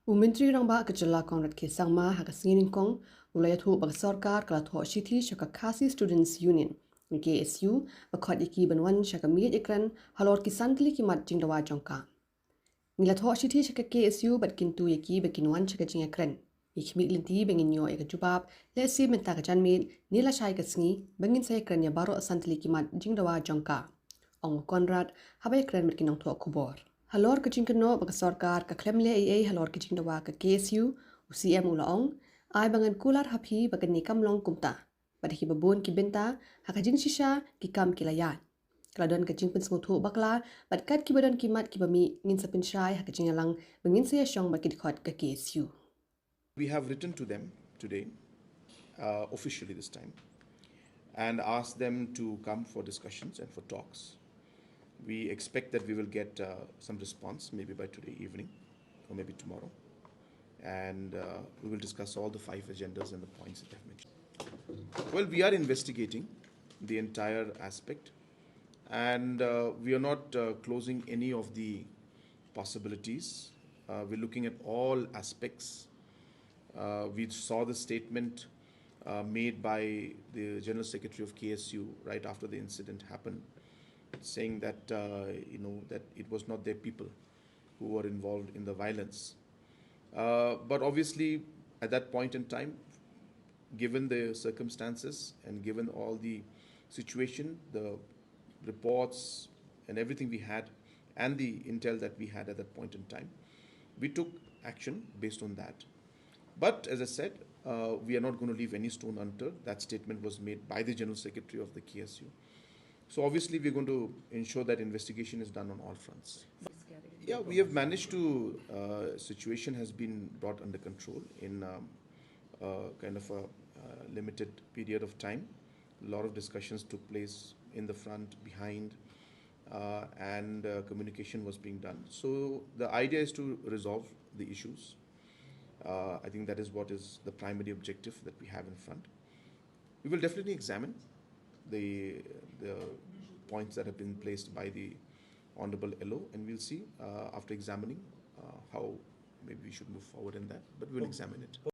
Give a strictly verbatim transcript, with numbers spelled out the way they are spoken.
U Myntri Rangbah ka Jylla Conrad K Sangma ha ka sngi Nyngkong u la ïathuh ba ka sorkar ka la thoh shithi sha ka Khasi Students Union, K S U, ba khot ïa ki ban wan sha ka miet ïakren halor ki san tylli ki mat jingdawa jong ka. Ngi la thoh shithi sha ka K S U bad kyntu ïa ki ba kin wan sha ka jingïakren. Ngi khmih lynti ba ngin ïoh ïa ka jubab lehse mynta ka janmiet ne lashai ka sngi ba ngin sa ïakren ïa baroh san tylli ki mat jingdawa jong ka, ong u Conrad haba ïakren bad ki nongthoh khubor. Halor ka jingkynnoh ba ka sorkar ka khlem leh ei ei halor ka jingdawa ka K S U, u C M u la ong, ai ba ngan kular ha phi ba kane kam long kumta. Bad ha kiba bun ki bynta ha ka jingshisha ki kam ki la ïaid. Ka la don ka jingpynsngewthuh bakla bad kat kiba don ki mat kiba mih ngin sa pynshai ha ka jingïalang ba ngin sa ïashong bad ki dkhot ka K S U. We have written to them today, uh, officially this time, and asked them to come for discussions and for talks. We expect that we will get uh, some response maybe by today evening or maybe tomorrow. And uh, we will discuss all the five agendas and the points that I've mentioned. Well, we are investigating the entire aspect, and uh, we are not uh, closing any of the possibilities. Uh, we're looking at all aspects. Uh, we saw the statement uh, made by the General Secretary of K S U right after the incident happened, saying that uh, you know that it was not their people who were involved in the violence. Uh, but obviously, at that point in time, given the circumstances and given all the situation, the reports and everything we had, and the intel that we had at that point in time, we took action based on that. But as I said, uh, we are not going to leave any stone unturned. That statement was made by the General Secretary of the K S U. So obviously, we're going to ensure that investigation is done on all fronts. Yeah, we have managed to. Uh, situation has been brought under control in um, uh, kind of a uh, limited period of time. A lot of discussions took place in the front, behind, uh, and uh, communication was being done. So the idea is to resolve the issues. Uh, I think that is what is the primary objective that we have in front. We will definitely examine the the points that have been placed by the Honorable L O, and we'll see uh, after examining uh, how maybe we should move forward in that. But we'll examine it.